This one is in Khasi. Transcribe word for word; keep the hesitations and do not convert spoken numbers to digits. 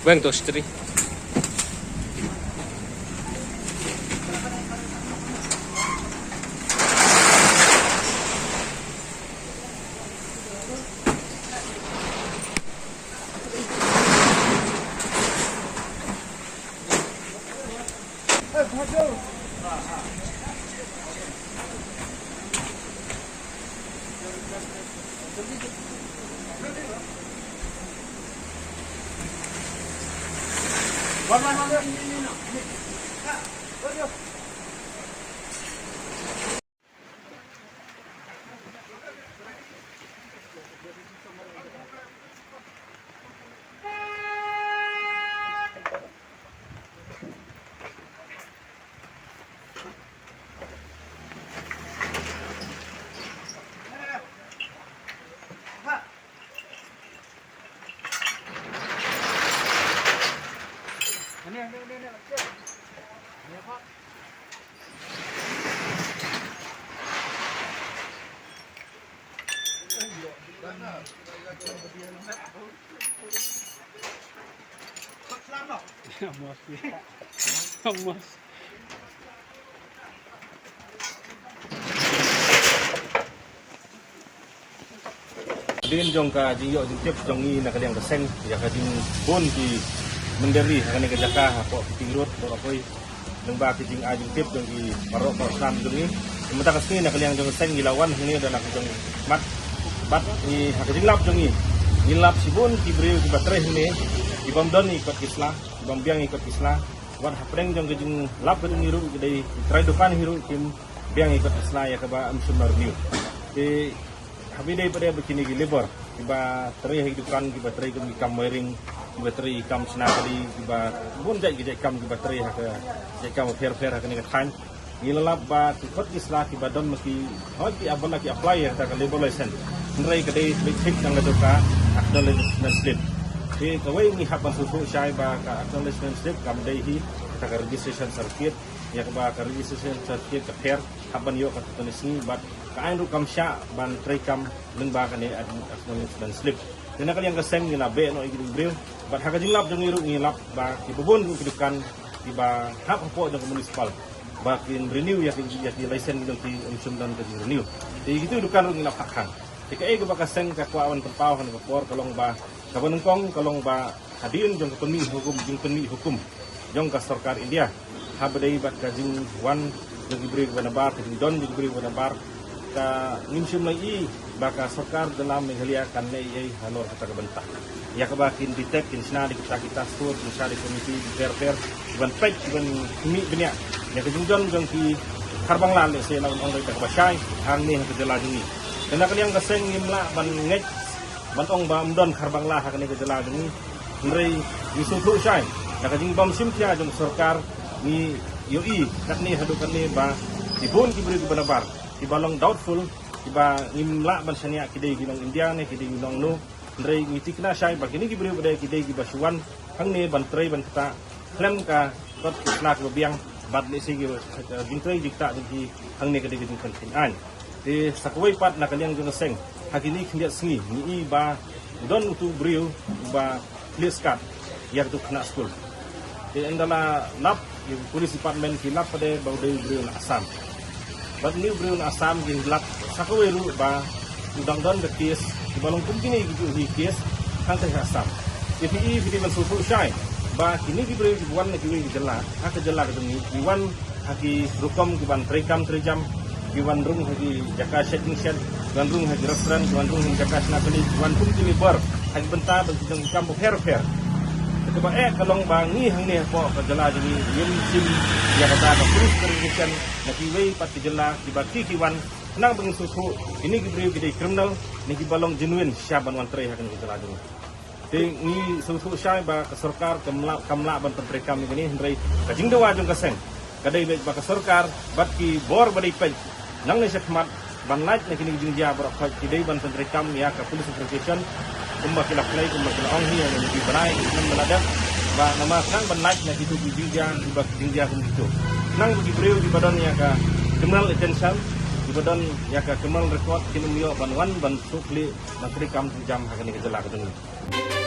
Weng to stri. Hadien jong ka jingïoh jingtip jong ngi na ka liang ka seng ïa ka jingbun ki mynder ri ha kane ka jaka hapoh Piti Road, Mawrapoi. Lyngba ka jingai jingtip jong ki paralok parasnam jong ngi. Mynta ka sngi na ka liang jong ka seng ngi la wan hangne da la ka jong mat. Bad ngi ha ka jinglap jong ngi, ngi lap shibun ki briew kiba trei hangne, ki bym don ïa ki kot ki sla, ki bym biang ïa ki kot ki sla. Wat hapdeng jong ka jinglap ka jong ngi ruh ki dei ki trai dukan hi ruh kim biang ïa ki kot ki sla ïa kaba ym shym la renew. Te ha ba dei pat ba kine ki labour kiba trei ha ki dukan, kiba trei kum ki kam wiring, kiba trei kam shna kali, kiba bun jait ki jait kam kiba trei ha ka jait kam pher pher ha kane ka thaiñ. Ngi la lap ba ki kot ki sla kiba don ma ki, hooid ki ap, ba la ki apply ïa kata ka labour license, hynrei ka dei beit thik tang ka jong ka acknowledgement slip. Te kawei ngi hap ban sngewthuh shai ba ka acknowledgement slip kam dei hi kata ka registration certificate, ïa kaba ka registration certificate ka pher hap ban ïoh kata ka sngi bad ka aiñ ruh kam shah ban trei kam lyngba kane acknowledgement slip. Te na ka liang ka seng ngi la beh noh ïa ki briew bad ha ka jinglap jong ngi ruh ngi lap ba kiba bun ki dukan kiba hap hapoh jong ka municipal ba kin renew ïa ki, ïa ki license jong ki, ym shym don ka jingrenew. Te ïa kitu dukan ruh ngi la phah khang. Te kaei kaba ka seng ka kwah ban pynpaw ha kane ka por ka long ba, kaba nyngkong ka long ba hadien jong ka pynmih hukum, jingpynmih hukum jong ka sorkar India, ha ba dei bad ka jingwan jong ki briew kiba nabar, ka jingdon jong ki briew kiba nabar, ka ngim shym la ïohi ba ka sorkar jylla Meghalaya kan leh ei ei halor kata ka bynta. Ïa kaba kin detect, kin shna da kita kita stur, kin shna da ki komiti kiba pher pher, kiban peit, kiban khmih bniah ïa ka jingdon jong ki khar Bangla, lehse la ong da kaba shai hangne ha ka jylla jong ngi. Te na ka liang ka seng ngim lah ban ngeit ban ong ba ym don khar Bangla ha kane ka jylla jong ngi. Hynrei ngi sngewthuh shai na ka jingbym shim khia jong ka sorkar, ngi ïohi katne haduh katne ba ki bun ki briew kiba nabar, kiba long doubtful, kiba ngim lah ban shaniah ki dei ki nong India ne ki dei ki nongno. Hynrei ngi thikna shai ba kine ki briew ba dei ki dei kiba shu wan hangne ban trei ban ktah khlem ka kot ki sla kiba biang bad lehse ki, eh, jingtrei jingktah jong ki hangne ka dei ka jingpynkheiñ aiñ. Te sa kawei pat na ka liang jong ka seng, ha kine khyndiat sngi ngi i ba don utu u briew uba khleh skat ïa katu ka khynnah skul. Te ynda la lap ïa ka police department ki lap pat de ba u dei u briew na Assam. Bad une u briew na Assam ki lap sa kawei ruh ba u dang don ka case kiba long kum kine kitu hi case hangta ha Assam. Te phi i phi dei ban sngewthuh shai ba kine ki briew kiba wan na kiwei ki jylla ha ka jylla ka jong ngi ki wan ha ki rukom kiban trei kam trei jam, kiban rung ha ki jaka shet jingshet, kiban rung ha ki restaurant, kiban rung ha ki jaka shna kali, kiban kum ki labour ha ki bynta ban ki jong ki kam bapher bapher. Te kaba eh ka long ba ngi hangne hapoh ka jylla jong ngi ngim shim ïa kata ka police jurisdiction na kiwei pat ki jylla kiba ki ki wan, khnang ba ngin sngewthuh kine ki briew ki dei criminal ne kiba long genuine sha ban wan trei ha kane ka jylla jong ngi. Te ngi sngewthuh shai ba ka sorkar kam lah, kam lah ban pyntreikam ïa kane, hynrei ka jingdawa jong ka seng ka dei beit ba ka sorkar bad ki bor ba dei peit nangne shakhmat ban lait na kine ki jingjia baroh khoit ki dei ban pyntreikam ïa ka police investigation kumba ki la pynlait, kumba ki la ong hi, ïa kine ki bnai ki snem ba la dep, ba namar khnang ban lait na kitu ki jingjia, kiba ki jingjia kum kitu, khnang ba ki briew kiba don ïa ka criminal intention, ki Ba don ïa ka criminal record kin ym ïoh ban wan ban sngewkhlieh ban treikam treijam ha kane ka jylla ka jong ngi.